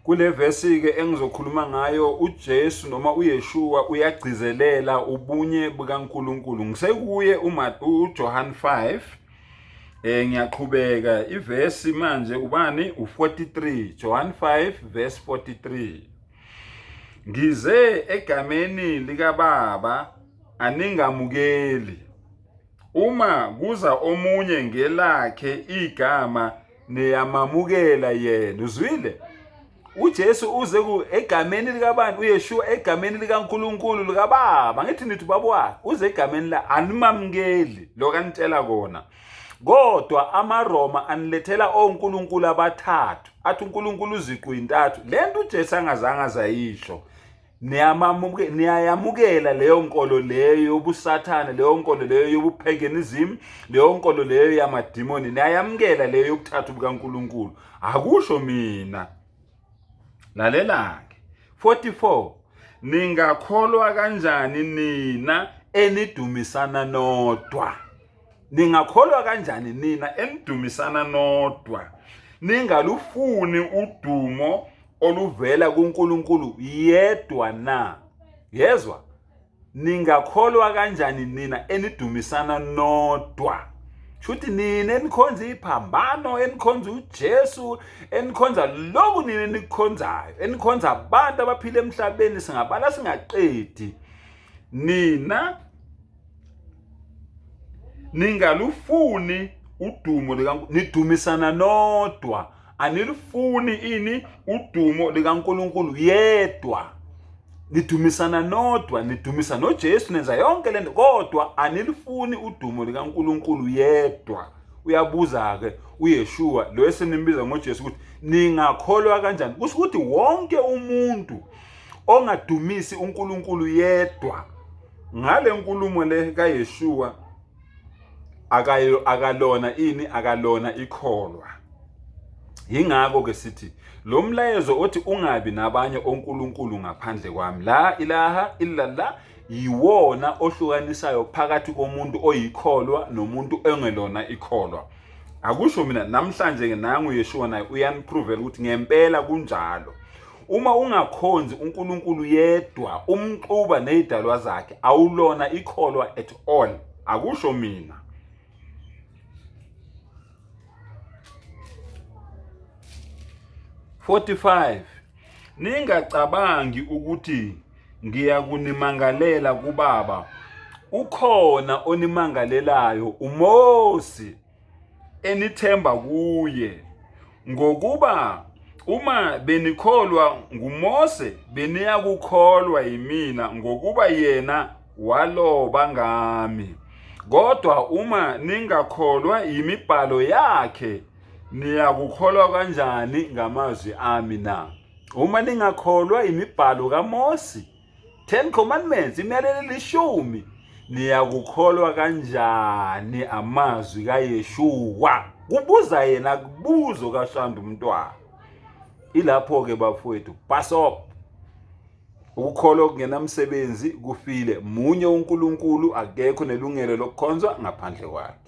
Kule vesi-ke engizokhuluma ngayo uJesu noma uYeshua uyagcizelela ubunye bukaNkulunkulu. Ngisekuye uJohn 5 ngiyaqhubeka ivesi manje ubani u43 John 5 verse 43 Ngize egameni likaBaba aningamukeli Uma kuza omunye ngelakhe igama niyamamukela yena. Uzwile? uJesu uze ku egameni likabani uYeshua egameni likaNkuluNkulu likaBaba ngithi nithi ubaba wakhe uze egameni la animamukeli lokho anitshela kona kodwa amaRoma anilethela onkulunkulu abathathu athi uNkulunkulu uziqu intathu lento uJesu angazange azayisho niyayamukela leyo nkolo leyo yobusathane leyo nkolo leyo yobupaganism leyo nkolo leyo yamadimoni niyayamukela leyo yobuthathu bukaNkulunkulu akusho mina lalela-ke 44 ningakholwa kanjani nina enidumisana nodwa Ningakholwa kanjani nina enidumisana nodwa ningalufuni udumo oluvela kuNkulunkulu yedwa na? Yezwa? Ningakholwa kanjani nina enidumisana nodwa? Shuthi nina enikhonza iphambano, enikhonza uJesu, enikhonza lokhu nina enikukhonzayo, enikhonza abantu abaphila emhlabeni singabala singaqedi. Nina ningalufuni udumo lika nidumisana nodwa anilufuni ini udumo likaNkuluNkulu yedwa nidumisana nodwa nidumisa noJesu nenza yonke lento kodwa anilufuni udumo likaNkuluNkulu yedwa uyabuza ke uYeshua lo esenimbiza ngoJesu ukuthi ningakholwa kanjani kusho ukuthi wonke umuntu ongadumisi uNkulunkulu yedwa ngale nkulumo le kaYeshua akayo akalona ini akalona ikholwa yingakho ke sithi lo mlayezo othi ungabi nabanye onkulunkulu ngaphandle kwami la ilaha illallah yiwona ohlukanisayo phakathi komuntu oyikholwa nomuntu engelona ikholwa akusho mina namhlanje ke nangu Yeshua naye uyaniprovela ukuthi ngempela kunjalo Uma ungakhonzi uNkulunkulu yedwa, umxuba nezidalwa zakhe, awulona ikholwa at all. Akusho mina. 45 Ningacabangi ukuthi ngiyakunimangalela kuBaba. Ukhona onimangalelayo, uMose. enithemba kuye ngokuba uma benikholwa nguMose beniyakukholwa yimina ngokuba yena waloba ngami kodwa uma ningakholwa yimibhalo yakhe niyakukholwa kanjani ngamazwi ami na uma ningakholwa imibhalo kaMose Ten Commandments, imiyalelo elishumi. Niyakukholwa kanjani amazwi kaYeshua? Kubuza yena kubuzo kaShandu umntwana. Ilapho-ke bafowethu, pasop. Ukukholwa okungenamsebenzi kufile. Munye uNkulunkulu, akekho nelungelo lokukhonzwa ngaphandle kwakhe.